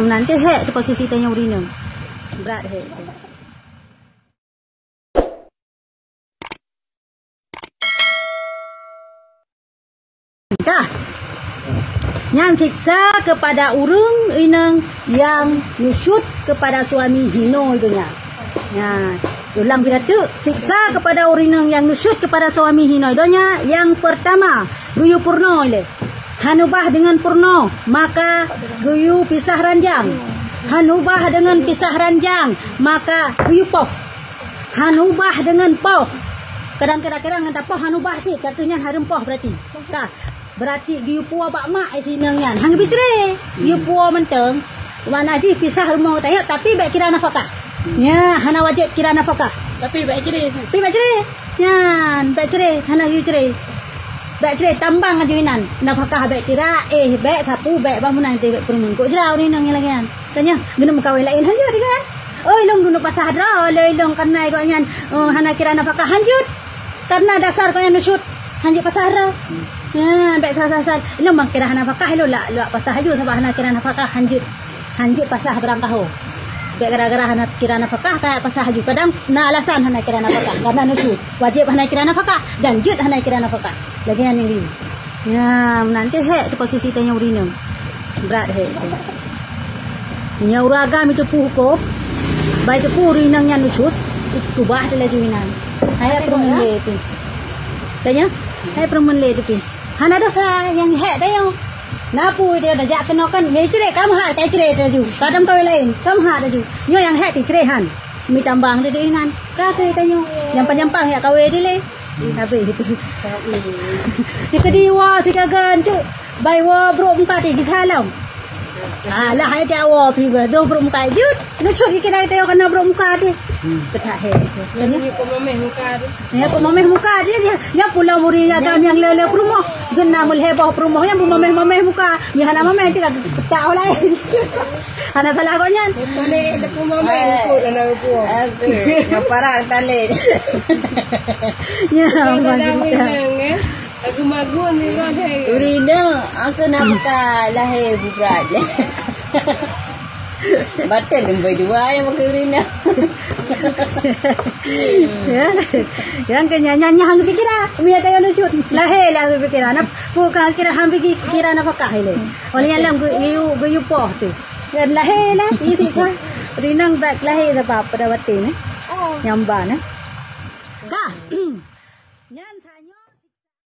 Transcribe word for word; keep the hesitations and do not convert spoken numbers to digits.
Nanti hek tu posisi tanya ureueng inong. Berat hek tu. Dah. Nyan siksa kepada ureueng inong nyang nusyut kepada suami hinoe donya. Nyan, ulang sigateuk, siksa kepada ureueng inong nyang nusyut kepada suami hinoe donya. Nyang pertama, geuyue purnoe lé. Han ubah deungon purnoe, maka geuyue pisah ranjang. Han ubah deungon pisah ranjang, maka geuyue poh. Han ubah deungon poh. Kadang-kadang ngon tapoh han ubah cit, ka keuh nyan hareuem poh berarti. Ka, berarti geuyue puwoe bak mak, eh, si inong nyan. Han geubri cre. Geuyue puwoe mantong. Makna jih pisah rumoh tanyoe, tapi bèk kira nafakah. Nya, hana wajéb kira nafakah. Tapi bèk cre. Tapi bèk cre. Nyan, bèk cre, hana geuyue cre. Bèk cre, tambang aju inan. Nafakah bèk kira, eh, bèk sapeue, bèk bangunan, bèk peurumoh. Kok jra ureueng inong nyang lagèe nyan. Tanya, geuneuk meukawen laén han jeuet kan? Oh, ilong dunoe pasah droe, lé ilong kareuna gobnyan, oh, hana kira nafakah han jeuet. Kareuna dasar gobnyan nusyut, han jeuet pasah droe. Ya, bèk sasah-sah. Ilong bang kira hana nafakah, ilong lak, lak pasah laju sabab hana kira nafakah han jeuet. Han jeuet pasah barang kaho. Bèk gara-gara hana kira nafakah, ka pasah laju. Kadang na alasan hana kira nafakah, kareuna nusyut. Wajéb hana kira nafakah dan jeuet hana kira nafakah. Lagèe nyan nyang geuyue. Ya, meunan teuh hek tu posisi tanyoe ureueng inong. Brat hek tu. Nyoe ureueng agam itu peuhuköm. Bai teupeu ureueng inong nyan nusyut, keubah teuh laju inan. Hai peurumoh lé tu. Tanya? Hai peurumoh lé tu pi. Hana dosa nyang hek tanyoe. Na peue dia dah jak keunoe kan, meucre ka meuhat ka cre laju. Kadang kawé laén, ka meuhat laju. Nyoe nyang hek ti cre han. Mi tambang deudeuh inan. Ka keu tanyoe. Nyampang-nyampang jak kawé dilèe. Habéh itu. Di keudua sigaga tu bai woe brok muka ti disalom. Alah hai dia woe pi ga doh brok muka jut. Nusyut dikira itu kana brok muka ti. Petak he. Ini pemameh muka tu. Ya pemameh muka dia dia. Dia pula muri ya kami yang lele perumoh. Jenamul heboh perumoh yang pemameh-mameh muka. Ni hana mameh tu petak orang lain. Hana salah kau nyan. Tale depu mamai, eh, depu dana depu. Aduh, parang tale. Ya, bagi kita. Lagu magun ni roh hai. Urina, aku nak buka lahir bukan. Batal lembai dua yang pakai urina. Ya. Yang ke nyanyi hang pikira, mi ada yang lucu. Lahir lah hang pikira. Nak bukan kira hang pikira nafkah ini. Oleh alam ke iu ke iu poh tu. Kan lahé lah, isi ka. Rinang bak lahé sebab pada batin eh. Nyamban eh. Ka.